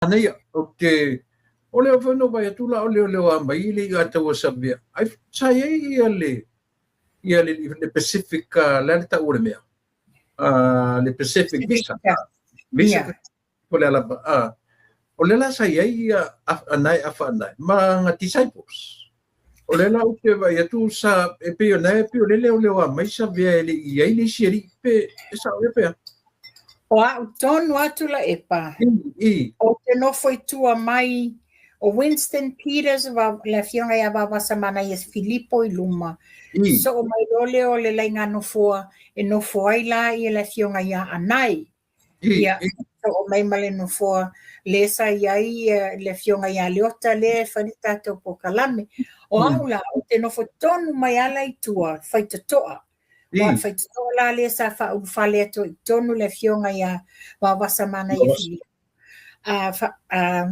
Manaia, ou te, o lea foi na ou vaai atu la o leoleo mai le i'a taua savea. Ai sa i ai ia le ia le, le Pacific le a le tau o le mea. Le Pacific Visa. Visa. Yeah. O le ala o le la sa i ai ia anae afa anae ma nga disciples. O le la ou te vaai atu sa e pei ona e pei o le leoleo a mai savea e le i ai le isi alii pe e sao ia pea. O a'u tonu atu la epa. I. Ou te nofo i tua mai o Winston Peters va, le afioga ia Vaovasamanaia Filipo i luma. I. Soo mai loa lea o le laiga nofoa e nofo ai la ia le afioga ia Anae. Ia, soo mai ma le nofoa lea sa i ai le afioga ia Leota lea e fai le tatou polokalame. O au la, ou te nofo tonu mai ala i tua, faitotoa. Aua o le faitotoa la lea sa faaulufale atu ai i totonu le afioga ia Vaovasamanaia Filipo.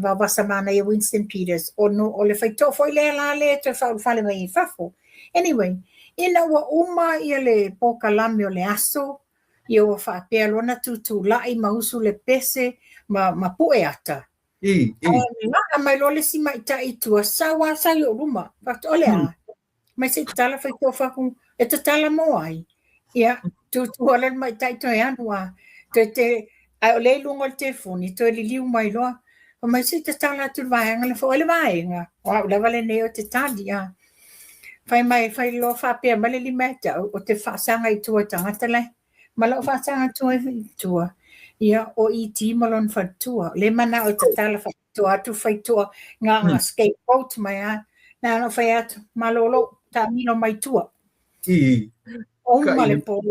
Vaovasamanaia Winston Peters. O, no, o le faitotoa foi lea la lea e toe faaulufale mai i fafo. Anyway, ina ua uma ia le polokalame o le aso, ia ua faapea loa ona tutulai ma usu le pese ma, ma pue ata. I. Ae laa mai loa le isi maita'i i tua, sau lava sau i ou luma. Fai atu, o le a? Mai se i tatala fai tofa aku, e tatala mo ai. Ia, tūtū ala le maita'i toe alu a. Toe te, ae o lea i luga o le telefoni, toe liliu mai loa. Fai mai se i tatala atu le vaega lea, fai o ai le vaega? O au lava lenei ou te tali a. Fai mai, fai loa faapea mai le lima ia te au, ou te faasaga i tua i tagata la e. Ma lau faasaga atu ai i tua, ia, o ET ma lona faletua. O lea e manao e tatala faapitoa atu faitoa gaga scapegoat mai a. Na ona ou fai atu, malolo, taamilo mai tua. Uma le po,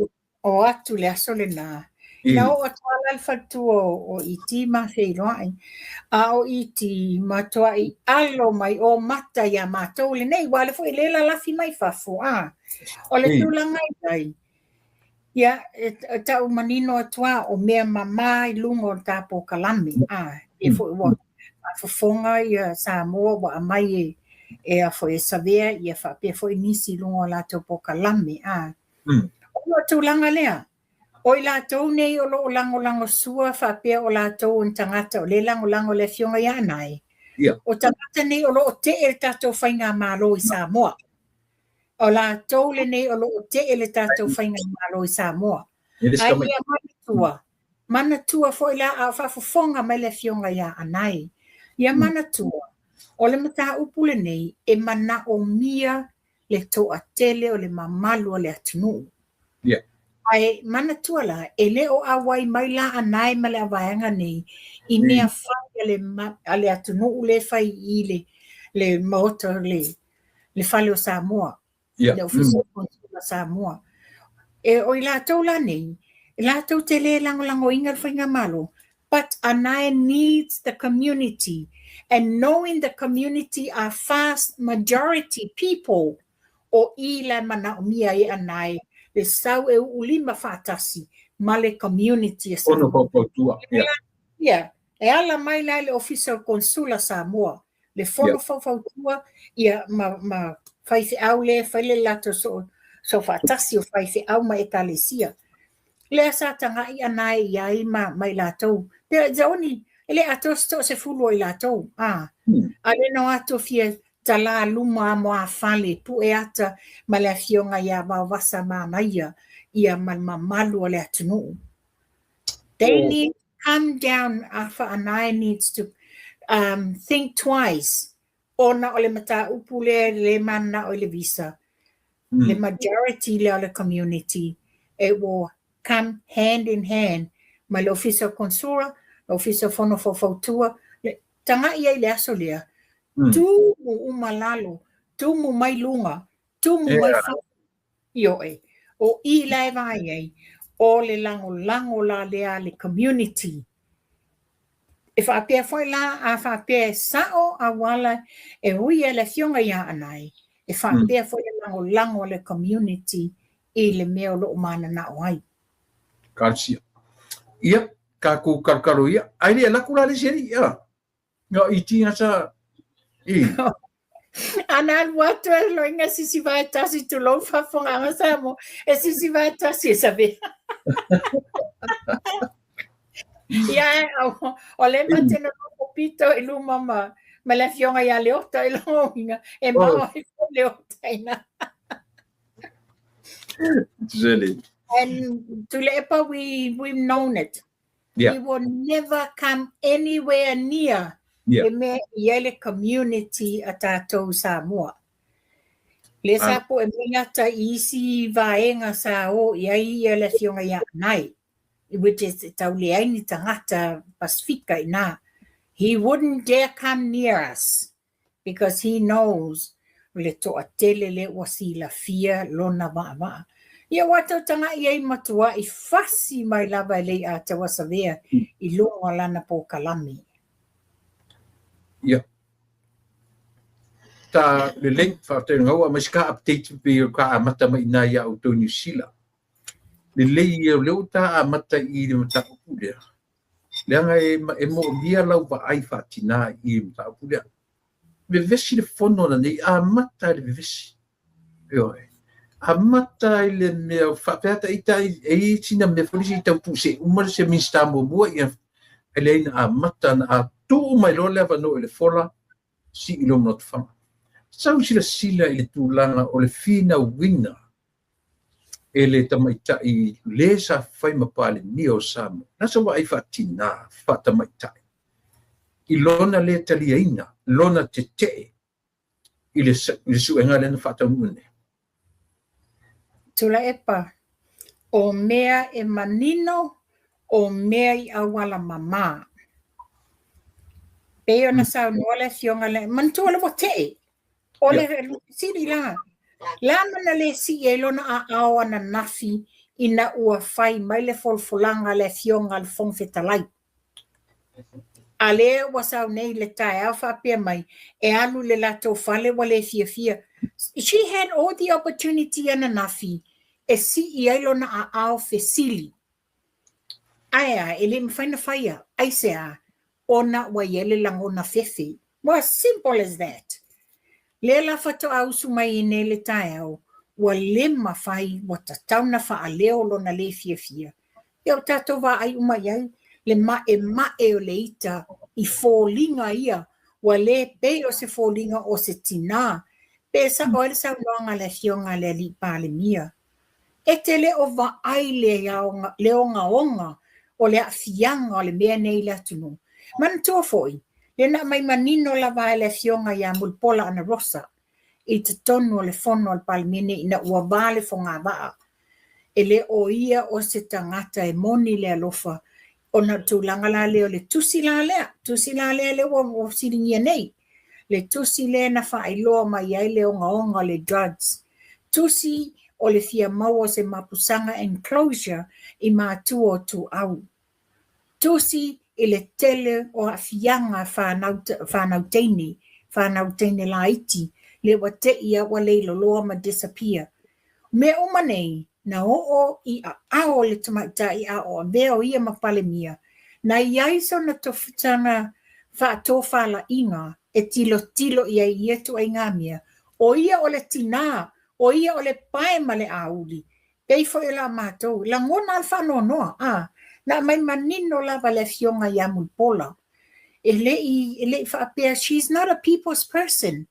o atu le aso lena. Na oo atu lava la le faletua o ET ma feiloai. A o ET matuai alo mai o mata iā matou lenei, aua o lea foi o lea e lalafi mai fafo, a. O le tulaga i ai, ia, e tau manino atu lava, o mea mama i luga o le ta polokalame, a, e foi ua faafofoga ia Samoa ua aumai e e a foi e savea ia faapea foi nisi i luga o latou polokalame, a. O le tulaga lea, o i latou nei o lo o lagolagosua faapea o latou o ni tagata o lea e lagolago i le Afioga ia Anae, o tagata nei o lo o tee le tatou faigamalo i Samoa. O latou lenei o lo o tee le tatou faigamalo i Samoa. Ae ia manatua, manatua foi la a o faafofoga mai le Afioga ia Anae, ia manatua, o le mataupu lenei e manaomia le toatele o le mamalu o le atunuu. Yeah. Ae manatua la, e le o auai mai la Anae ma le vaega nei i mea fai a le, a le atunuu lea e fai i le, le maota, le, le fale o Samoa, le Ofisa o Konesula Samoa. E, o i latou la nei, latou te le lagolagoina le faigamalo, but Anae needs the community and knowing the community are fast majority people o i la e manaomia ai e Anae le sau e uu lima faatasi ma le community e Samoa. Ono faufautua. Yeah. Yeah. E ala mai la i le Ofisa o le Konesula Samoa le fono faufautua ia ma, ma faifeau lea e fai le latou soo, soo faatasi o faifeau ma ekalesia. Lea sa taga'i Anae i ai ma, ma i latou. Pe the only, e le atoa se toasefulu o i latou. A, a lea na o atu fia talā luma moafale pue ata ma le afioga ia Vaovasa Manaia ia ma le mamalu o le atunuu. They need to come down, Afa Anae needs to think twice ona o le mataupu lea e le mananao i le visa. Le majority lea o le community, it will come hand in hand ma le Ofisa o Konesula, le Ofisa o Fono Faufautua, le taga'i ai i le aso lea, tumu uma lalo, tumu mai luga, tumu mai fafo. Ioe, o i la e vaai ai, o le lagolago la lea a le community. E faapea foi la, a faapea e sao auala e ui ai le afioga ia Anae, e faapea foi le lagolago a le community i le mea o lo o mananao ai. Talosia. Ia, tatou kalokalo ia. Ae le alu atu la le isi alii, a. No, i tina sa... I. Ana alu atu e loiga sisi vae tasi tulou faafofogaaga Samoa, e sisi vae tasi e savea. Ia, o le ma te nonofo pito i luma ma le afioga ia Leota i lona uiga, e mao ai foi Leota i ina. Silly. And Tuilaepa, we've known it. We will never come anywhere near le mea i ai le community a tatou Samoa. Lea sa po'e mai ata i isi vaega sa o i ai ia le afioga ia Anae, which is e tau leai ni tagata Pasifika i ina. He wouldn't dare come near us because he knows le toatele lea ua silafia lona vaavaa. Ia ua tau taga'i ai matua'i fasi mai lava e Lei'ataua Savea i luga o lana polokalame. Ia. Ta lelei, faafetai gaua aemaise ka update pei o ka amata mai i ina ia outou Niu Sila. Lelei ia o lea ua ta amata i le mataupu lea, leaga e moomia lau vaai faatinā i le mataupu lea. Vevesi le fono lenei, amata i le vevesi. Ioe. Amata i le mea faapea ita e i ai sina mea foi lea se i tau tuusee uma se Minisita muamua ia e leai na amata na a tuu mai loa le avanoa i le fola sii lou manotufaga. Sau silasila i le tulaga o le finauina e le tamaitai le sa fai ma Palemia o Samoa. Na sa vaai faatinā faatamaitai i lona le taliaina, lona tetee i le suega lea na faataunuu nei. Tuilaepa, o mea e manino, o mea i auala mamā. Pei ona saunoa le afioga le, manatua le ua tee, o le sili la, la mana le sii ai lona aao ananafi ina ua fai mai le folafolaga a le afioga a le Fofoga Fetalai. A lea ua sau nei le taeao faapea mai, e alu i le latou fale ua le fiafia. She had all the opportunity ananafi e sii ai lona aao fesili. Ae a, e le mafai ona faia, aisea, ona ua i ai le lagona fefe. Well, simple as that. Lea la faatoa usu mai nei le taeao, ua le mafai, ua tatau ona faaleo lona le fiafia. Ia o tatou vaai uma i ai, le ma'ema'e o le ita i foliga ia, ua le pei o se foliga o se tinā. Pe sa'o ai le saunoaga a le afioga a le alii Palemia. E te le o vaai le ogaoga o le aafiaga o le mea nei i le atunuu. Manatua foi, lea na aumai manino lava e le afioga ia Mulipola Anarosa i totonu o le fono a le Palemene ina ua va le fogavaa. E le o ia o se tagata e moni le alofa ona o le tulaga la lea o le tusi la lea, tusi la lea lea ua fesiligia nei. Le tusi lea na faailoa mai ai le ogaoga o le drugs. Tusi o le fia maua o se mapusaga enclosure i matua o Tuau. Tusi i le tele o aafiaga fanau, fanau teine, fanau teine laiti, le ua te'i a ua leiloloa ma disappear. Mea uma nei, na oo i aao o le tamaitai a o avea o ia ma Palemia, na i ai sona tofutaga faatofalaiga e tilotilo i ai i ia ituaiga mea, o ia o le tinā, o ia o le pae ma le auli, pei foi o la matou, lagona lava le faanoanoa, a, na aumai manino lava le afioga ia Mulipola, e le i, e le i faapea, she's not a people's person.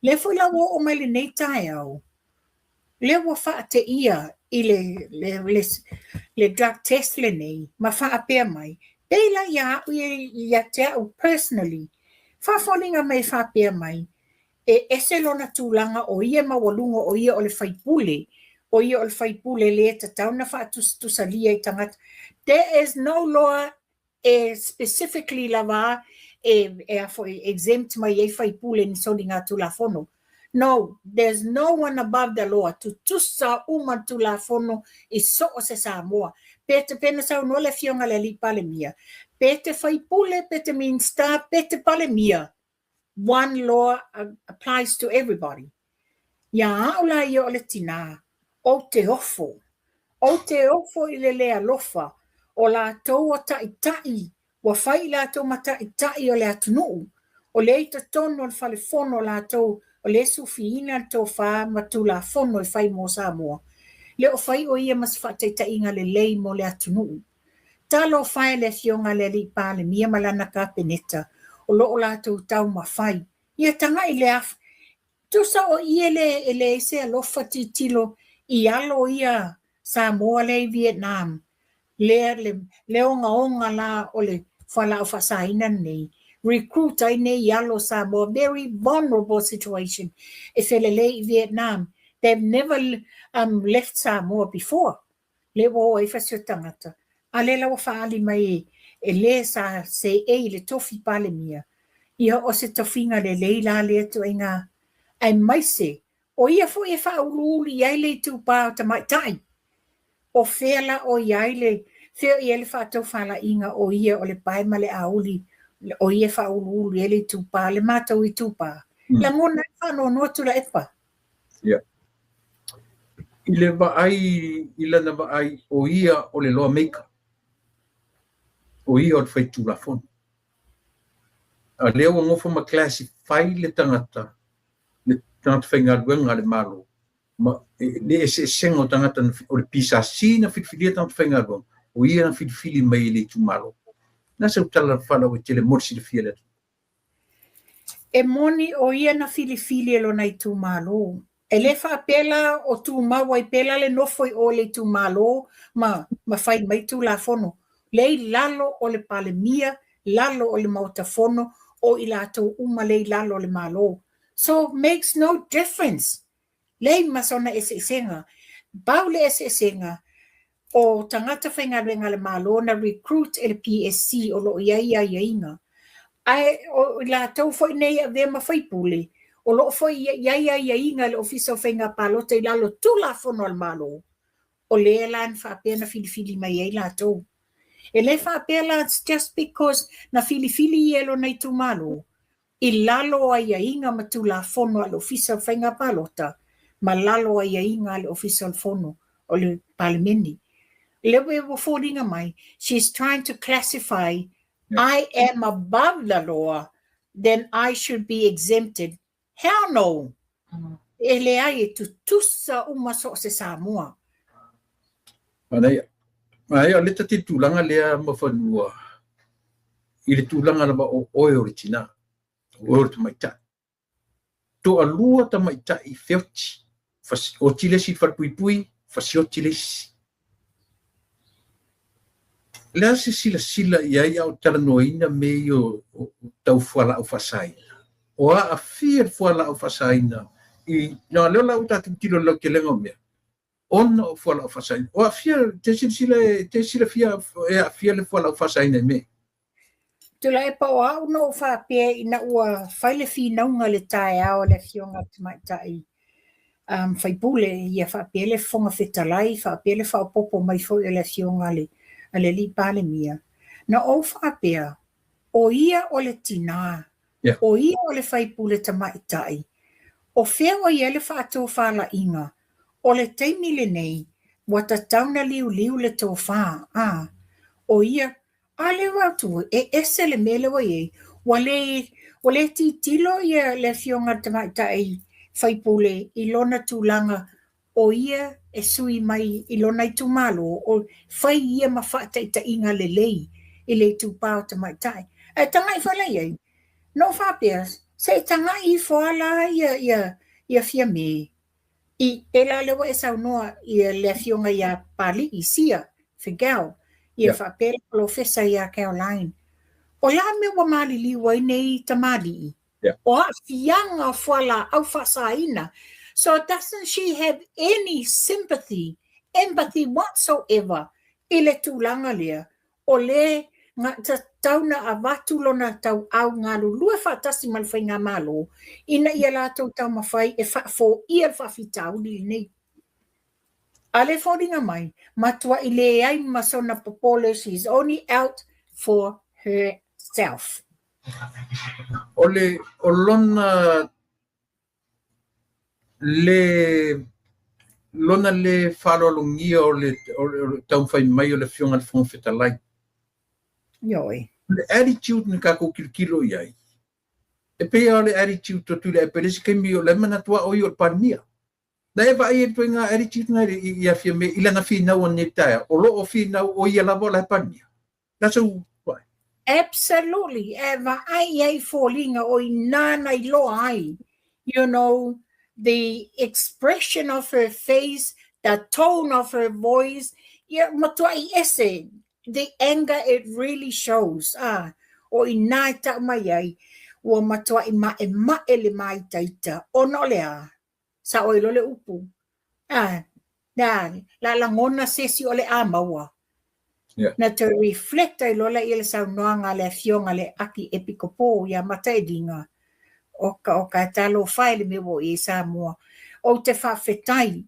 Lea foi la ua oo mai lenei taeao, lea ua faateia i le drug test lenei ma faapea mai, pei la ia au ia te au personally, faafoliga mai e faapea mai, e ese lona tulaga o ia e maualuga o ia o le faipule, o ia o le faipule le tatau ona faatusatusalia i tagata. There is no law e specifically lava e a foi exempt mai ai faipule ni soligatulafono. No, there's no one above the law. Tutusa uma le Tulafono i so o se Samoa. Pe te pena saunoa le afioga le alii Palemia, pe te faipule, pe te Minista, pe te Palemia, one law applies to everybody. Ia au la ia o le tinā, ou te ofo. Ou te ofo i le le alofa o latou o ta'ita'i ua fai i latou ma ta'ita'i o le atunuu, o lea i totonu o le fale fono o latou o lea e sufiina le tofā ma Tulafono e fai mo Samoa, le o fai o ia ma se faataitaiga lelei mo le atunuu. Talofa e le Afioga i le Alii Palemia ma lana Kapeneta o lo o latou taumafai ia tagai le af tusa o i e le e leai se alofa tilotilo i alo ia Samoa lea i Vietnam lea le le ogaoga la o le fualaau faasaina lenei recruit ai nei alo Samoa, very vulnerable situation, e felelei i Vietnam. They've never left Samoa before. Lea ua o ai fasi o tagata, a lea la ua faaali mai e le sa seei i le tofi Palemia, ia o se tofiga lelei la lea ituaiga, aemaise o ia foi e faauluulu i ai le itupa o tamaitai. O fea la o i ai le, fea o i ai le faatofalaiga o ia o le pae ma le auli, o ia e faauluulu i ai le itupa, le matou itupa. Lagona ai le faanoanoa Tuilaepa. Ia. I le vaai, i lana vaai, o ia o le lawmaker. O ia o le faitulafono. A lea ua nofo ma classify le tagata, le tagata faigaluega a le Malo, ma le eseesega o tagata o le PSC na filifilia tagata faigaluega, o ia na filifili mai e le itumalo. Na sau tala faalauaitele mo le silafia le atunuu. E moni o ia na filifili e lona itumalo. E le faapea la o tumau ai pea la le nofo i o i le itumalo ma ma fai mai Tulafono. Lea i lalo o le Palemia, lalo o le Maota Fono, o i latou uma lea i lalo o le Malo. So makes no difference. Leai ma sona eseesega. Pau le eseesega, o tagata faigaluega a le Malo na recruit e le PSC o lo o i ai aiaiga. Ae o i latou foi nei e avea ma faipule, o lo o foi i ai aiaiga e le Ofisa o Faiga Palota i lalo o Tulafono a le Malo, o lea la na faapea na filifili mai ai latou. E le faapea la it's just because na filifili ia e lona itumalo, i lalo o aiaiga ma Tulafono a le Ofisa o Faiga Palota ma lalo o aiaiga a le Ofisa o le Fono o le Palemene. Lea ua foliga mai, she is trying to classify, I am above the law, then I should be exempted. Hell no! E leai, e tutusa uma so o se Samoa. Manaia. Manaia, o le tati tulaga lea Muafanua, i le tulaga lava o oe o le tinā, o oe o le tamaitai. Toalua tamaitai feoti, oti le isi i le falepuipui, fasioti le isi. O le a se silasila i ai a o talanoaina mea ia o tau fualaau faasaina? O aafia le fualaau faasaina i, na lea la ua tatou tilotilo i le lautelega o mea, ona o fualaau faasaina. O aafia, te silasila, te silafia e aafia le fualaau faasaina i mea? Tuilaepa, o au na ou faapea ina ua fai le finauga i le taeao a le Afioga i le Tamaitai Faipule, ia faapea le Fofoga Fetalai, faapea le faaopoopo mai foi o le Afioga a le Alii Palemia, na ou faapea, o ia o le tinā, o ia o le faipule tamaitai, o fea o i ai le faatofalaiga o le taimi lenei, ua tatau na liuliu le tofa, a, o ia, a lea ua atu, e ese le mea lea ua i ai, ua le tilotilo ia le Afioga i le Tamaitai Faipule i lona tulaga o ia e sui mai i lona itumalo, o fai ia ma faataitaiga lelei i le itupa o tamaitai. Ae tagai foi la i ai, na ou faapea, se i tagai ifo lava la ia Fiame, i pei la lea ua e saunoa ia le afioga ia Papalii Sia Figel, ia faapea le polofesa ia Caroline. O le a mea ua maliliu ai nei tamalii? O aafiaga o fualaau faasaina. So doesn't she have any sympathy, empathy whatsoever i le tulaga lea o le tatau na avatu lona tauau galulue faatasi ma le faigamalo ina ia latou taumafai e faafoia le faafitauli lenei. A le foliga mai, matuai leai ma sona popole, she is only out for herself. O le o lona le lona le faaaloalogia o le taumafai mai o le Afioga i le Fofoga Fetalai. Ioe. Le attitude na tatou tilotilo i ai, e pei o le attitude o Tuilaepa i le isi taimi o la e manatu lava o ia o le Palemia. Na e vaai ai le ituaiga attitude na i a Fiame i lana finau ananei i le taeao, o lo o finau o ia lava o la e Palemia. That's all. Absolutely. E vaai i ai foliga o inā na iloa ai. You know, the expression of her face, the tone of her voice, ia matuai ese. The anger it really shows. Ah, o inā e ta'u mai ai, ua matuai ma'ema'e le māitaita. Ona o le a? Sa'o ai loa le upu. Ah, na, la lagona se isi o le a maua. Yeah. Na toe reflect ai loa lea i le saunoaga a le afioga le Aki Epikopo ia Matailiga. Oka oka e talofa e le mea ua oo i ai Samoa. Ou te faafetai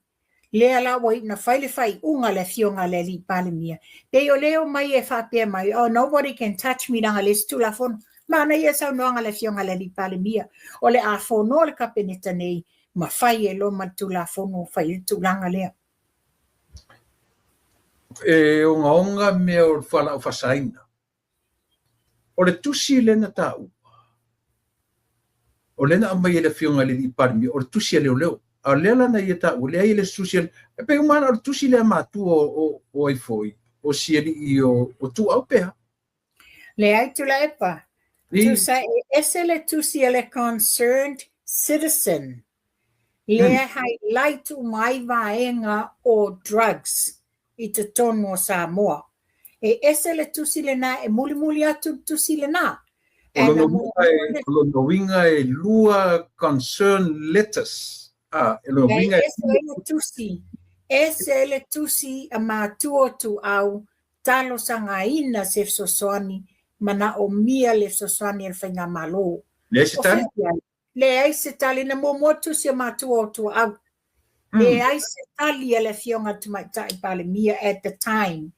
lea la ua iu na fai le faaiuga a le afioga a le Alii Palemia. Pei o lea e omai e faapea mai, oh nobody can touch me leaga le isi Tulafono. Manaia le saunoaga a le afioga a le Alii Palemia, o le a fonoa le Kapeneta nei ma fai ai loa ma le Tulafono fai ai le tulaga lea. E ogaoga mea o le fualaau faasaina. O le tusi lea na taua, o lea na aumai e le Afioga i le Alii Palemia, o le tusi a leoleo. A o lea la na ia taua, leai e le o se tusi a E pei uma lava o le tusi lea a matua o ai foi, o si alii o Tuuau pe a? Leai Tuilaepa, tusa e ese le tusi a le concerned citizen lea highlight uma ai vaega o drugs i totonu o Samoa. E ese le tusi lena e mulimuli atu le tusi lena. O lona uiga e lua concern letters. Ah, e lona uiga e ese le tusi, ese le tusi a matua o Tuuau talosagaina se fesoasoani, manaomia le fesoasoani a le Faigamalo. Leai se tali? Leai se tali. Na muamua tusi a matua o Tuaau. Leai se tali a le Afioga a le Tamaitai Palemia at the time.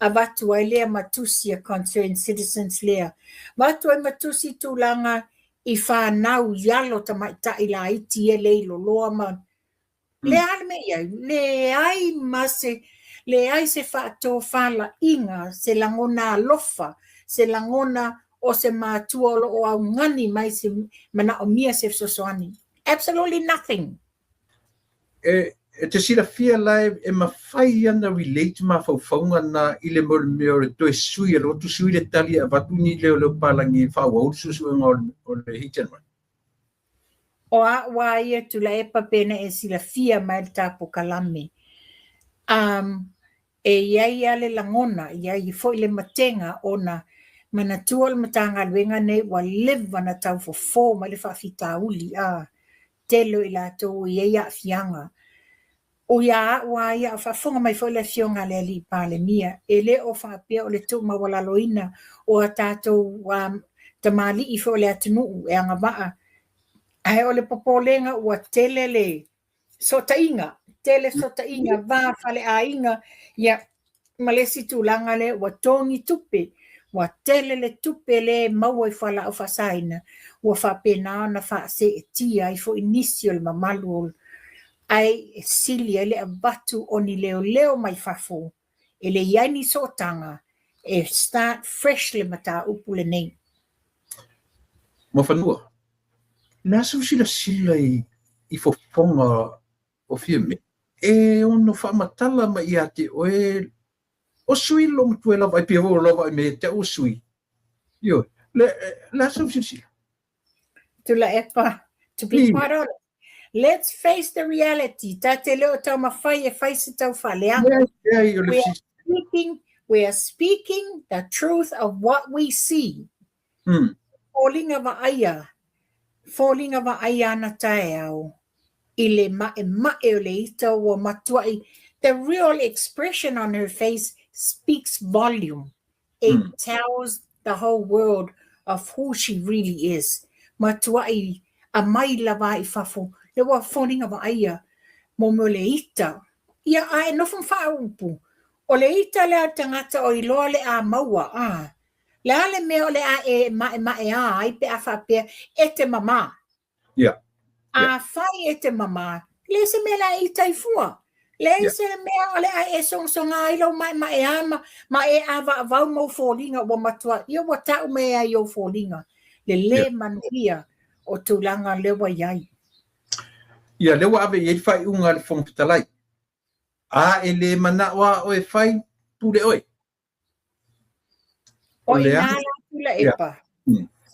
Avatu ai lea ma tusi a Concerned Citizens lea. Avatu ai ma tusi tulaga i fanau i alo tamaitai laiti ia le iloloa ma Le a le mea i ai? Leai ma se, leai se faatofalaiga, se lagona alofa, se lagona o se matua o lo o augani mai se manaomia se fesoasoani. Absolutely nothing. E, e te silafia la e, e mafai ana relate mafaufauga na i le mea o le toe sui e lotu sui le tali e avatu ni leoleo palagi e faaauau le suesuega o le hit and run. O a'u a ia Tuilaepa pena e silafia mai le ta pokalame. Um, e i ai a le lagona, e i ai foi le matega ona manatua o le Matagaluega nei ua leva na tau fofo mai le faafitauli, a, tele o i latou ua i ai aafiaga. O ia a'u a ia, a o faafofoga mai foi le Afioga a le Alii Palemia, e le o faapea o le tuumaualaloina o a tatou tamalii foi o le atunuu e agavaa, ae o le popolega ua tele le sootaiga, tele sootaiga, va faleaiga, ia, ma le isi tulaga lea ua togi tupe, ua tele le tupe lea e maua i fualaau faasaina, ua faapena ona faaseetia ai foi nisi o le mamalu o ae e sili ai le avatu o ni leoleo mai fafo e le i ai ni sootaga e start fresh le mataupu lenei. Muafanua, le a sou silasila i fofoga o Fiame e ono faamatala mai ia te oe o sui lo matua e lava ai pia o lava ai me te au o sui. Ioe, le, le a sou silasila? Tuilaepa, to be quite honest, let's face the reality. Ta te le o taumafai e fai se tau faaleaga. We are speaking, we are speaking the truth of what we see. Foliga vaaia, foliga vaaia ana taeao i le ma'ema'e o le ita ua matuai the real expression on her face speaks volume. It tells the whole world of who she really is. Matuai aumai lava i fafo le ua foliga vaaia mo mea o le ita. Ia a e nofo ma faaupu, o le ita lea o le tagata o iloa le a maua, a. Le a le mea o le a e ma'ema'eā ai pe a faapea e te mamā. Afai e te mamā, leai se mea o le a e ita ai fua. Leai se mea o le a e sogasoga ai lou ma'ema'eā ma, ma e ʻāvaʻavau ma ou foliga ua matua, ia ua ta'u mai ai i ou foliga le lē manuia o tulaga lea ua i ai. Ia, lea ua ave i ai le faaiuga a le Fofoga Fetalai. A e le manao lava oe e fai, pule oe. O i nā la Tuilaepa.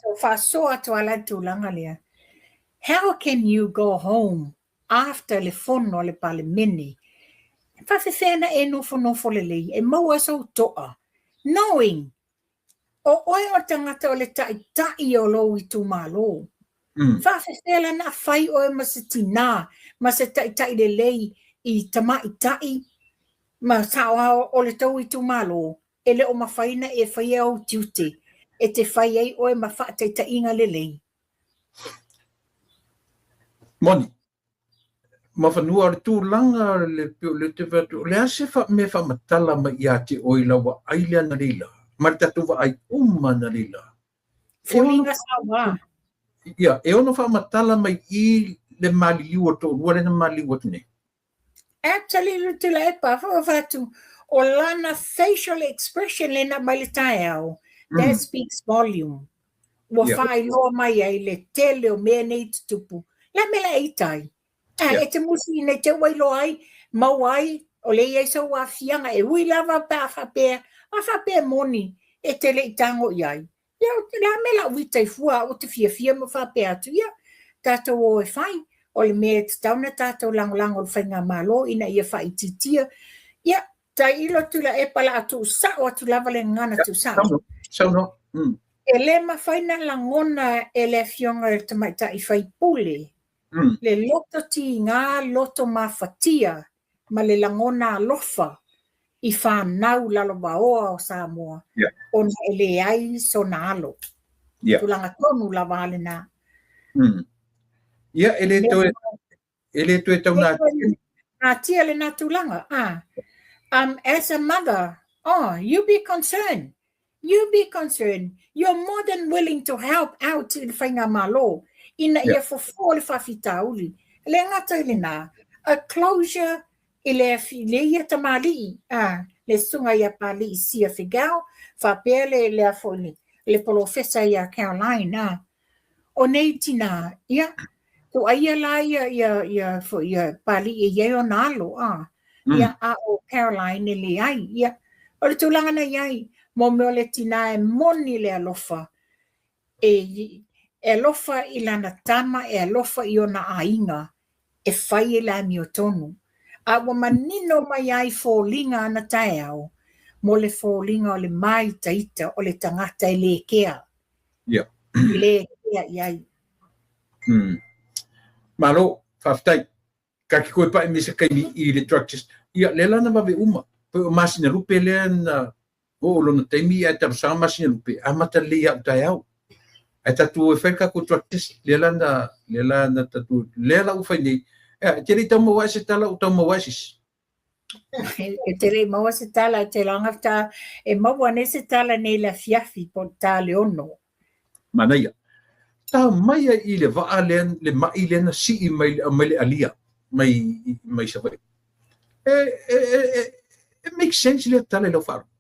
So faasoa atu lava la le tulaga lea. How can you go home after le fono a le Palemene? E faafefea ona e nofonofo lelei e maua sou toa knowing o oe o le tagata o le taitai o lou itumalo. Faafefea la ona fai oe ma se tinā ma se taitai lelei i tamaitai ma saoao o le tou itumalo e le o mafai ona e faia ou tiute e te fai ai oe ma faataitaiga lelei. Moni, ma fanua o le tulaga le pei o le te fai atu, o le a se mea faamatala mai ia te oe i lau vaai lea analeila, ma le tatou vaai uma analeila? Foliga saoa. Ia, e ono faamatala mai i le maliliu o le toalua lea na maliliu atu nei. Actually, Tuilaepa, fai atu, o lana facial expression lea na aumai le taeao, that speaks volume. Ua faailoa mai ai le tele o mea nei tutupu. Le a mea la e ita ai? E te musi nei te ua iloa ai, maua ai, o le i ai sou aafiaga, e ui lava pe a faapea, a faapea e moni, e te le i tago i ai. Ia, o le a mea la ou ita ai fua, au ou te fiafia ma faapea atu, ia, tatou o e fai, o le mea e tatau ona tatou lagolago i le faigamalo ina ia faaitiitia. Ia, tailo Tuilaepa o le a tuusao atu lava le gagana tuusao. Saunoa. E le mafai ona lagona e le Afioga i le Tamaitai Faipule le loto tiga, loto mafatia ma le lagona alofa i fanau lalovaoa o Samoa ona e leai sona alo. Tulaga tonu lava a lena. Ia, e le toe e le toe taunatia. Natia lena tulaga. Ah. As a mother, oh, you be concerned. You be concerned. You're more than willing to help out i le faigamalo ina ia fofo le faafitauli. E le gata i lena, a closure i le, le ia tamalii, ah, le susuga ia Palii Sia Figau, faapea le, le, afo, le, le polofesa ia Caroline, ah. O nei tinā, ia, tuaia la ia, ia, ia, foi, ia Palii e i ai ona alo, ah. Ia, a o Caroline e leai, ia. O le tulaga na i ai, mo mea o le tinā e moni le alofa, e, e alofa i lana tama, e alofa i ona aiga, e fai e le amiotonu. A ua manino mai ai foliga ana taeao, mo le foliga o le māitaita o le tagata e le kea. Ia. E le kea i ai. Malo, faafetai. Ka ki koe pae me se kaimi i le drug test. Ia, lea la na vave uma. Pei o masina lupe lea na oo lona taimi ae talosaga masina lupe, amata lelei au taeao. Ae tatou o e fai le tatou drug test, lea la na, lea la na tatou, lea la ua fai nei. Ea, e te le i tau maua ae se tala ua tau maua ae se isi. E te le i maua se tala, e te laga ta, e maua nei se tala nei le afiafi po o le ta le 6. Manaia. Ta mai ai i le vaa lea, le mai lea na sii mai, mai le alia, mai, mai Savaii. E, e, e, e, e make sense lea tala i lau faalogo.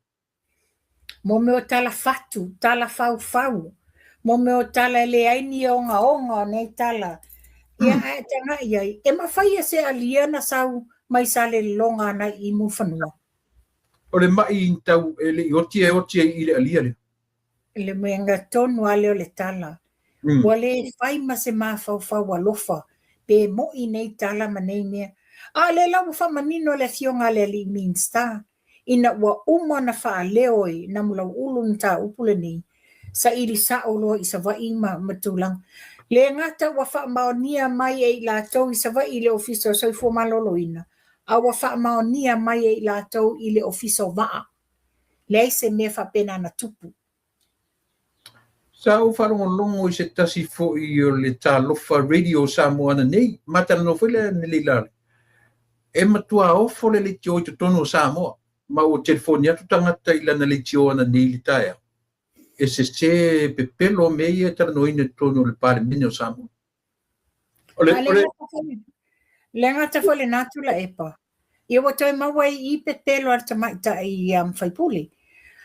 Mo mea o tala fatu, tala faufau, mo mea o tala e leai ni ogaoga o nei tala. Ia, ae tagai ai, e mafai e se alia na sau mai Salelologa agai i Mulifanua. O le mai tau e le i oti e oti ai i le alia lea. Le mea tonu lava lea o le tala. Ua le fai ma se mafaufau alofa pe mo'i nei tala ma nei mea. A o lea la ua faamanino le afioga a le alii Minisita ina ua uma ona faaleo e Namulau'ulu le mataupu lenei, saili sa'o loa i Savaii ma ma tulaga. Le gata ua faamaonia mai e i latou i Savaii i le Ofisa o Soifua Maloloina, a ua faamaonia mai e i latou i le Ofisa o Vaa. Leai se mea faapena na tupu. Sa ou faalogologo i se tasi foi o le Talofa Radio o Samoa ananei, ma talanoa foi lea analeila, e matua ofo le leitio i totonu o Samoa, ma ua telefoni atu tagata i lana leitio ananei i le taeao, e sese pepelo mea ia e talanoaina i totonu o le Palemene o Samoa. O le, o le... Le gata foi lena Tuilaepa. Ia ua toe maua i i pepelo a le tamaitai sui usufono.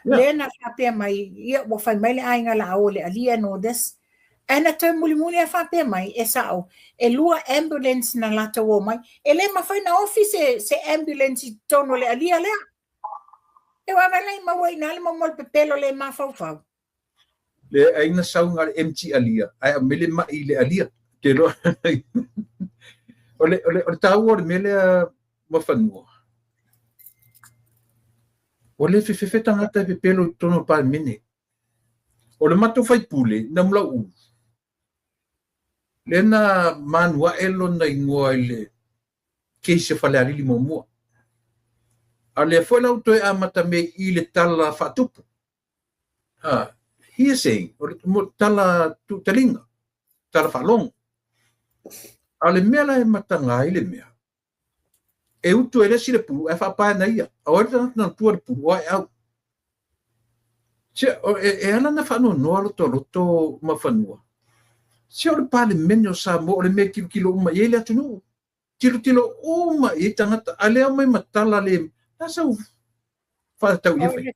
Lea na faapea mai, ia ua fai mai le aiga la o le alia and all this. Ae na toe mulimuli a faapea mai, e sao, e lua ambulance na latou omai. E le mafai na ofi se ambulance i totonu o le alia lea. E ua vaai la i maua i ina le momo o le pepelo le mafaufau. Le ai na sau na o le empty alia ae aumai le mai i le alia. Te iloa o le, o le, o le taua o le mea lea Muafanua, ua le fefefe tagata e pepelo i totonu o le Palemene. O le matou faipule, Namulau'ulu, lea na manu ae lona igoa i le case o Falealili muamua. A o lea foi la ua toe amata mea i le tala faatupu. Ha, hearsay, o le tala tuutaliga, tala faalogo. A o le mea la e mataga ai le mea, e utu e le isi le pulu ae faapae na ia. O ai le tagata na utua le pulu, o ai au. Se, e ala ona faanoanoa lotoloto Muafanua. Se o le Palemene o Samoa, o le mea e tilotilo uma i ai le atunuu. Tilotilo uma i ai tagata, a lea aumai ma tala le, na sau faatatau i ia faiga.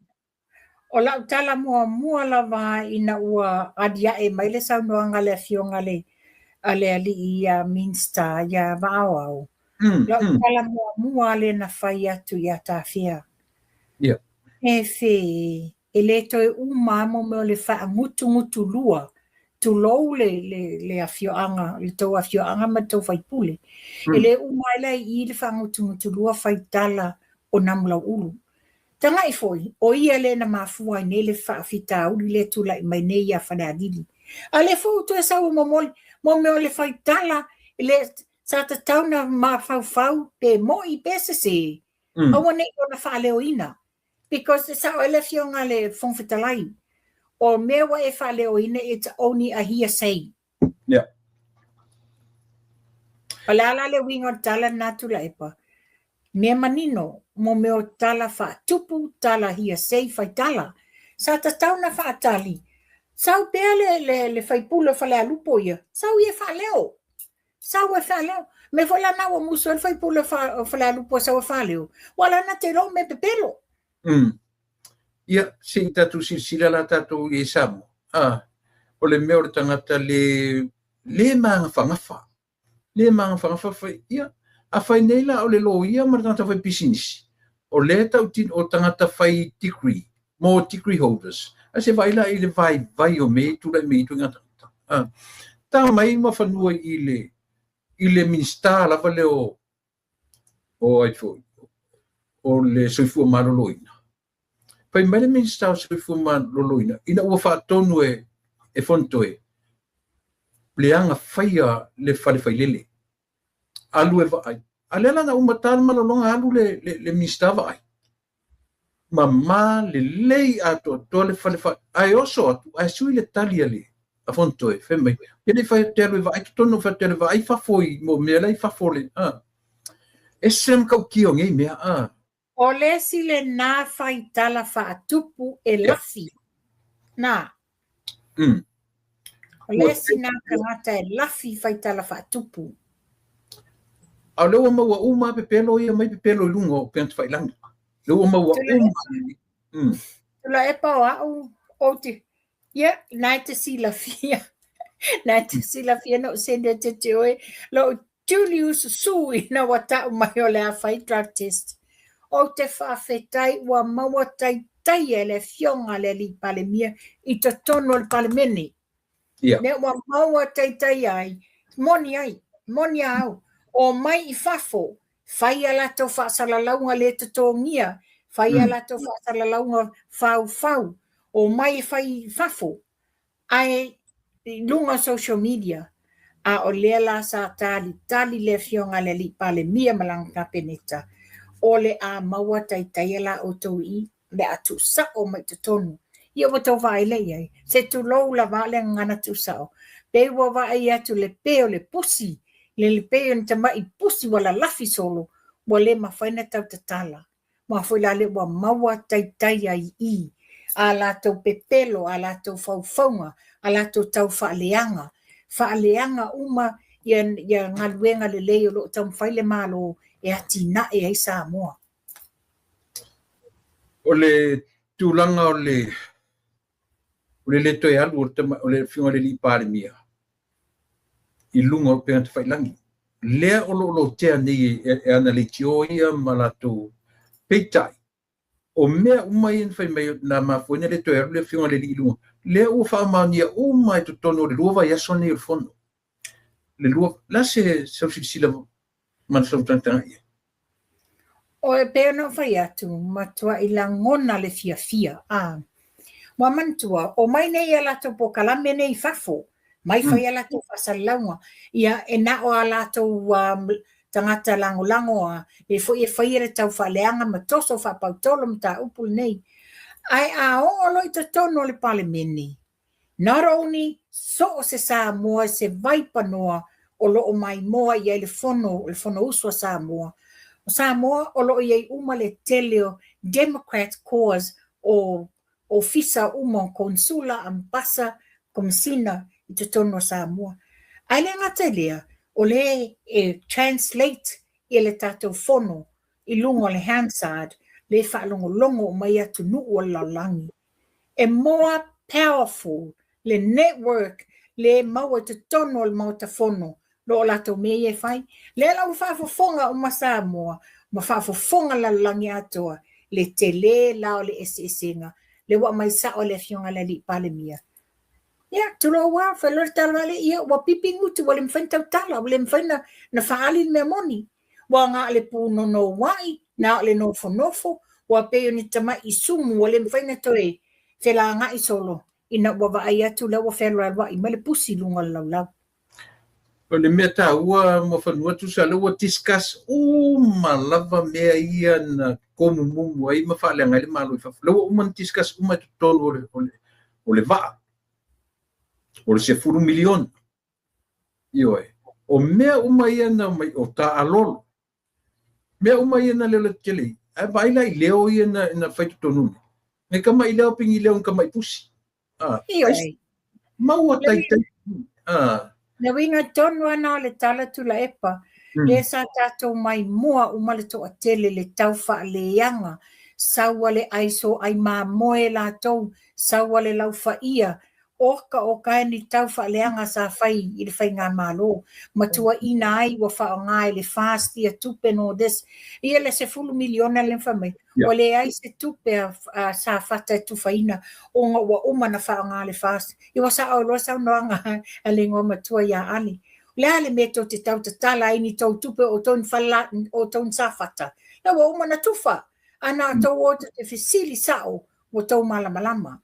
O lau tala muamua lava ina ua aliae mai le saunoaga a le Afioga a le Alii ia Minista ia Vaaoao, lau tala muamua lea na fai atu ia Tafea. E fe, e le toe uma lava mo mea o le faagutugutulua, tulou le le afioaga, le tou afioaga ma le tou faipule. E le uma ai la i i le faagutugutulua fai tala o Namulauulu. Tagai foi, o ia lea na mafua ai nei le faafitauli lea e tulai mai nei ia Falealili. A lea foi ua toe sau e momoli, mo mea o le faitala, le, sa tatau na mafaufau pe mo'i pe sese, aua ne i ona faaleoina. Because e sao ai le Afioga a le Fofoga Fetalai, o mea ua e faaleoina, it's only a hearsay. Yeah. O le a la le uiga o le tala lena Tuilaepa? Mea manino, mo mea o tala faatupu, tala hearsay, faitala. Sa tatau na faatali, sau pea le, le, le faipule o Falealupo ia, sau ia e faaleo. Sau e faaleo. Mea foi la na ua musu ai le faipule o Falealupo e sau e faaleo, ua la na te iloa o mea pepelo. Ia, se i tatou silasila la tatou i ai Samoa. Ah, o le mea o le tagata le le magafagafa. Le magafagafa fai, ia, a fai nei la o le loia ma le tagata fai pisinisi, o lea e tautino o tagata fai degree, mo degree holders. Ae se vaai la i le vaivai o mea e tulai mai i ituaiga tagata. Ah, ta mai Muafanua i le i le Minisita lava lea o o ai foi, o le Soifua Maloloina. Fai mai le Minisita o Soifua Maloloina, ina ua faatonu e, e Fonotoe, leaga faia le fale failele. Alu e vaai. A lea la na uma ta le malologa alu le, le, le Minisita vaai. Mama lelei atoatoa le fale fa, ae oso atu, ae sui le tali a le a Fonotoe, fai mai, ke le fai te alu e vaai totonu, fai te alu e vaai fafo i mo mea la i fafo le, a. Ese le matautia o nei mea, a. O le isi lena faitala faatupu e lafi. Na. O le isi na tagata e lafi faitala faatupu. A o lea ua maua uma lava pepelo ia mai pepelo i luga o upega tafailagi. Lea ua maua uma. Tuilaepa o au, ou te, ia, na e te silafia, na e te silafia na ou send atu ia te oe, lou Julius Su ina ua tau mai o le a fai drug test. Ou te faafetai ua maua taitaia e le Afioga a le Alii Palemia i totonu o le Palemene. Yeah. Mea ua maua taitaia ai, moni ai, moni a au, omai i fafo, fai a latou faasalalauga le totogia, fai a latou faasalalauga faufau, omai e fai i fafo. Ae i luga o social media, a o lea la sa talitali le Afioga a le Alii Palemia ma lana Kapeneta, o le a maua taitaia la outou i le a tuusao mai i totonu. Ia ua tou vaai lea i ai, se tulou lava le gagana tuusao, pei ua vaai atu le pe o le pusi, le pei o ni tamai pusi ua lalafi solo, ua le mafai ona tau tatala. Aua foi la lea ua maua taitai ai i i a latou pepelo, a latou faufauga, a latou tau faaleaga, faaleaga uma ia, ia galuega lelei o lo o taumafai le Malo e atinae ai Samoa. O le tulaga o le o le le toe alu o le, o le Afioga i le Alii Palemia i luga o upega tafailagi, lea o lo o lotea nei e, e ana leitio ia ma latou. Peitai, O mea uma ia na fai mai na mafua ai ona le toe alu le Afioga i le Alii i luga, lea ua faamaonia uma i totonu o le 2 vaiaso nei o le Fono. Le lua, o le a se sau silasila ma sau tagatagai i ai? O e pei ona ou fai atu, matuai lagona le fiafia. A, ua manatua, omai nei i a latou polokalame nei i fafo, mai fai a latou faasalalauga. Ia, e na o a latou tagata lagolago a, e foi e faia le taufaaleaga ma toso faapautolo mataupu lenei. Ae a oo loa i totonu o le Palemene, not only so o se Samoa se vaipanoa o lo o maimoa i ai le fono, le Fonousu a Samoa. O Samoa o lo o i ai uma le tele o Democrat cause o ofisa uma o Konesula, Ambasa, Komesina i totonu o Samoa. Ae le gata i lea, o lea e translate ia le tatou fono i luga o le Hansard, lea e faalogologo uma ai atunuu o le lalolagi. E more powerful le network lea e maua i totonu o le Maota Fono lo o latou mea ia e fai. Lea la ua faafofoga uma Samoa ma faafofoga le lalolagi atoa le tele la o le eseesega lea ua aumai sao e le Afioga i le Alii Palemia. Ia, tulou lava, fai loa le tala vale, ia ua pipi gutu, ua le mafai ona tautala, ua le mafai ona faaali le mea moni. Ua na o le punonouai, na o le nofonofo, ua pei o ni tamai sumu ua le mafai ona toe felaga'i solo ina ua vaai atu la ua fealualua'i mai le pusi i luga o le laulau. O le mea taua Muafanua tusa lea ua discuss uma lava mea ia na komumumu ai ma faaleaga ai le Malo i fafo. Lea ua uma ona discuss uma i totonu o le vaa o le 10 miliona. Ioe. O mea uma ia na omai o taalolo. Mea uma ia na leo tetele ai. Ae vaai la i leo ia na fai totonu nei. Ngai tama'i leo pigi leo ni tama'i pusi. Ah, Ioe. maua taitai. Ah. Le uiga tonu ana o le tala Tuilaepa, lea sa tatou maimoa uma le toatele le tau faaleaga, sau a le ai so ai mamoe latou, sau a le laufaia, oka oka e ni tau faaleaga sa fai i le faigamalo, ma tuuaiina ai ua faaaoga e le FAST ia tupe and all this. Ia le 10 miliona lea na fai mai, ua leai se tupe a Safata e tufaina ona ua uma ona faaaoga le FAST. Ia ua sao loa saunoaga a le igoamatua ia Ale. O le a le mea tou te tau tatala ai ni tou tupe o outou ni fale o outou ni Safata? La ua uma ona tufa. A na outou o tou te fesili sao ua tou malamalama.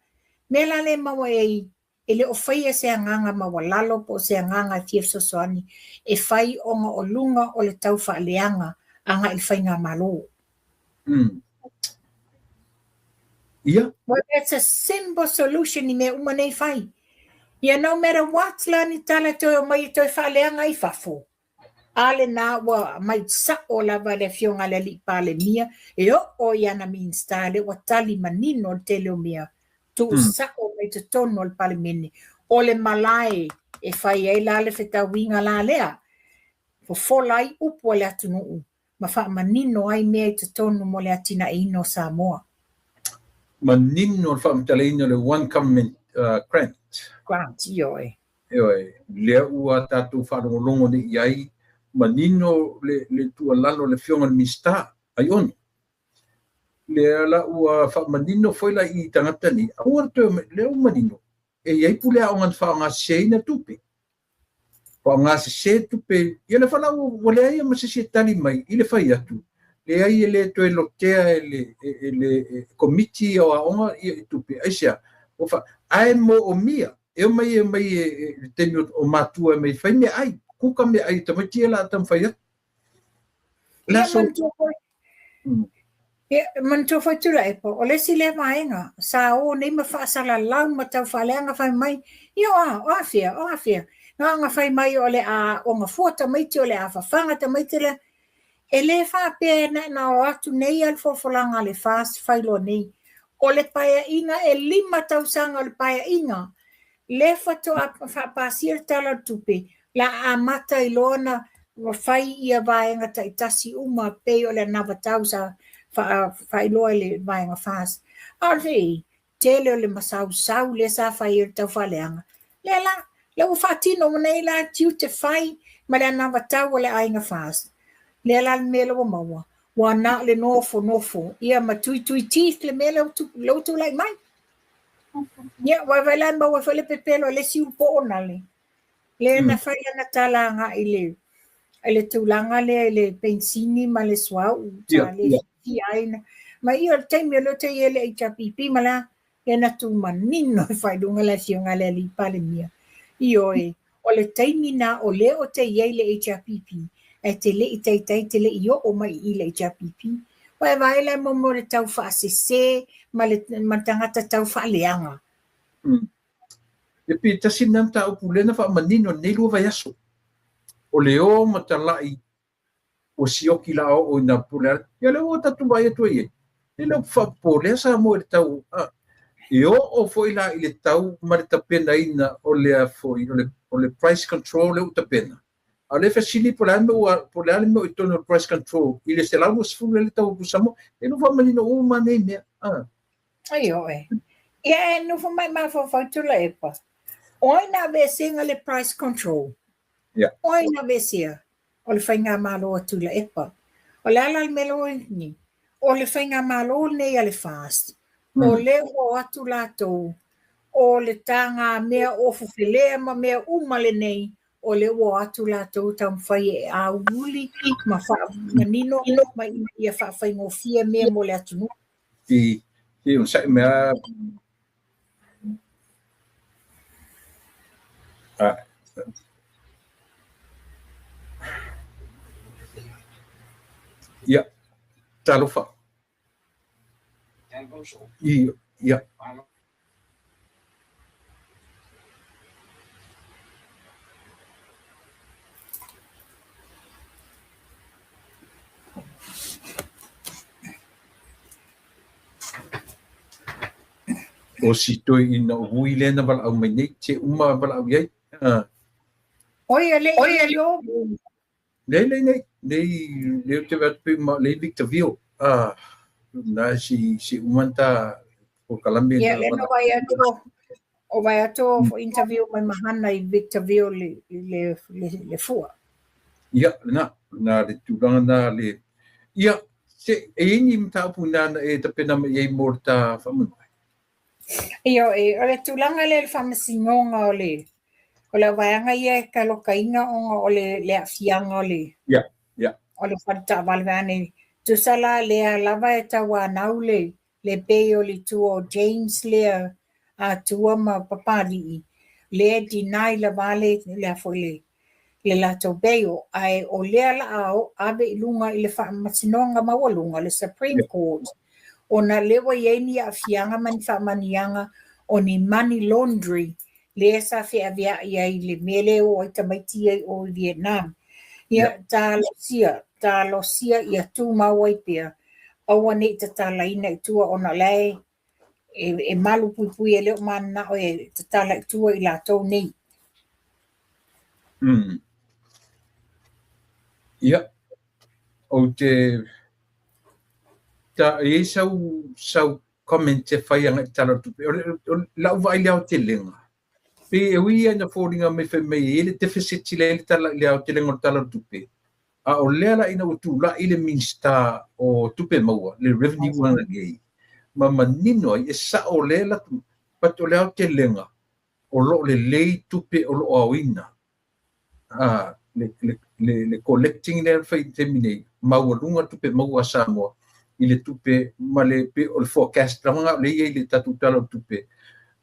Mea la lea e maua ai e le o faia se agaga maualalo po o se agaga e fia fesoasoani e fai ona o luga o le tau faaleaga agai i le faigamalo. Ia. Well, that's a simple solution i mea uma nei fai. Ia no matter what la ni tala e toe omai e toe faaleaga ai fafo, A lena ua aumai sao lava le Afioga i le Alii Palemia e oo i ana Minisita lea ua tali manino le tele o mea tuu sao mai totonu o le Palemene. O le malae e fai ai la le fetauiga la lea, fofola ai upu a le atunuu ma faamanino ai mea i totonu mo le atinaeina o Samoa. Manino le faamatalaina o le One Government Grant. Grant, ioe. Ioe, lea ua tatou faalogologo nei i ai, manino le tuualalo a le Afioga i le Minisita, Aiono. Lea la ua faamanino foi la i tagata nei, aua le toe, lea ua manino, e i ai pule aoga na faaaogaseseina tupe. Faaaogasese tupe, ia le fala ua leai ma se isi e tali mai i le fai atu, leai e le toe lotea e le komiti o aoga ia tupe, aisea, ae moomia e omai e omai e le taimi o matua e mai fai meaai, kuka meaai tamaiti ia la taumafai atu. Ia, manatua foi. Ia, manatua foi Tuilaepa, o le isi lea vaega, sa o nei ma faasalalau ma tau faaleaga fai mai, ia o a, o afea, o afea. Na ona fai mai o le a aoga fua tamaiti, o le a fafaga tamaiti lea. E le faapea na o atu nei a le folafolaga a le FAST fai loa nei. O le paeaiga e 5 tausaga o le paeaiga, lea faatoa faapasia le Tala o le Tupe, la amata ai loa ona fai ia vaega taitasi uma pei o le anavatau sa faailoa i le vaega FAST. A o le tele o le masausau lea sa fai ai le taufaaleaga, lea la, lea ua faatino uma nei la tiute fai ma le anavatau a le aiga FAST. Lea la le mea la ua maua, Ua na o le nofonofo, ia ma tuitui teeth le mea lea ua tulai mai. Ia, vaevae la e maua ai foi le pepelo a le isi ulu poo na le. Lea na fai lana tala agai i le tulaga lea i le penisini ma le suauu sa le fiafia ai. Ma ia o le taimi o lea ou te i ai i le HRPP ma le a, lea na tumanino i faailuga le afioga a le alii Palemia. Ioe, o le taimi na o lea ou te i ai i le HRPP, ae te le i taitai, te le i oo mai i i le HRPP. Ua e vaai la mo mea o le tau faasese ma le tagata tau faaleaga. E pei tasi lena mataupu lea na faamanino i lenei 2 vaiaso. O le o ma talai ua sioki la oo ina po le a, ia lea ua tatou vaai atu ai i ai, e le o faapopolea Samoa i le tau, e oo foi la i le tau ma le tapenaina o le foi, o le price control lea ua tapena. A o lea e fesili po o le a le mea ua, po o le a le mea o i totonu o le price control i le 120 lea le tau o pusamoa. E le o faamanino uma nei mea. Ioe. Ia e nofo mai mafaufau Tuilaepa. O ai na aveeseina le price control? O ai na aveesea? O le faigamalo a Tuilaepa. O le a la le mea lea ua i ai? O le faigamalo lenei a le FAST, o lea ua o atu latou, o le taga mea ofofelea ma mea uma lenei, o lea ua o atu latou taumafai e auli ma faamanino ma ina ia faafaigofie mea mo le atunuu. I onosai mai lava. Ia, talofa. Ia. O si toeaina o Vui lea na valaau mai nei, se uma valaau i ai. Oi, le i o. Nei, nei, nei, nei, lea ou te vaai atu pei ma lei Victorville. Na si si uma ta polokalame. Ia, lea na vaai atu, o vaai atu o interview mai Mahana i Victorville le, le, le, le fua. Ia, lena, na le tulaga na le, ia, se, e i ai ni mataupu na na e tapena mai ai mo le ta faamoemoe? Ioe, o le tulaga lea i le faamasinoga o le o le vaega ia e talokaina ona o le le aafiaga o le o le fale taavale vaeane. Tusa la lea lava e tauanau le le bail i tua o James lea Atua ma Papalii, lea e deny lava le le a foi le le latou bail, ae o lea la a ave i luga i le Faamasinoga Maualuga, le Supreme Court, ona lea ua i ai ni aafiaga ma ni faamanuiaga o ni money laundry lea sa feaveai ai i le mea lea e o ai tamaiti ia i o i Vietnam. Ia, talosia, talosia ia tumau ai pea, aua ne i tatalaina i tua ona o la e e malu puipui e le o mananao e tatala i tua i latou nei. Ia, ou te ta e i ai sau sau comment e fai agai i le Tala o le Tupe. O le, o lau vaai i le aotelega, pei e ui ia ina foliga mai fai mai e i ai le deficit lea i le tala i le aotelega o le Tala o le Tupe, A o lea la ina ua tulai le Minisita o Tupe Maua, le Revenue ana nei, ma manino ai, e sao lea la, but o le aotelega, o lo o lelei tupe o lo o aoina, a, le, le, le, le collecting lea fai i le taimi nei, maualuga tupe maua a Samoa i le tupe ma le, pe o le forecast lava na o lea e i ai i le tatou Tala o le Tupe,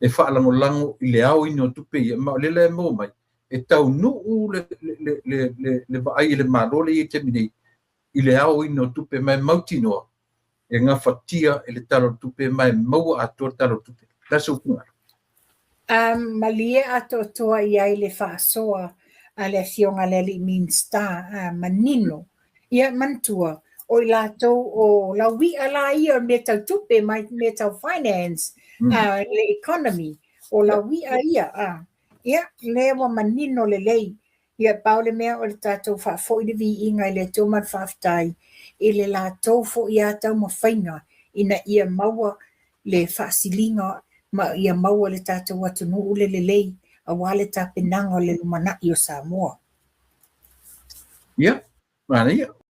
e faalagolago i le aoina o tupe ia, ma o lea la e maua mai, e taunuu le, le, le, le, le vaai e le Malo lea e i ai i le taimi nei i le aoina o tupe ma e mautinoa e gafatia e le Tala o le Tupe ma e maua atoa le Tala o le Tupe. Le a sou finagalo? Malie atoatoa i ai le faasoa a le Afioga i le Alii Minisita, manino. Ia, manatua, o i latou o laui'a la ia o mea tau tupe ma mea tau finance, le economy, o laui'a ia. Ia, lea ua manino lelei. Ia, pau le mea o le tatou faafoi le viiga i le Atua ma le faafetai i le latou foi a taumafaiga ina ia maua le faasiliga ma ia maua le tatou atunuu le lelei aua le tapenaga o le lumanai o Samoa. Ia, manaia.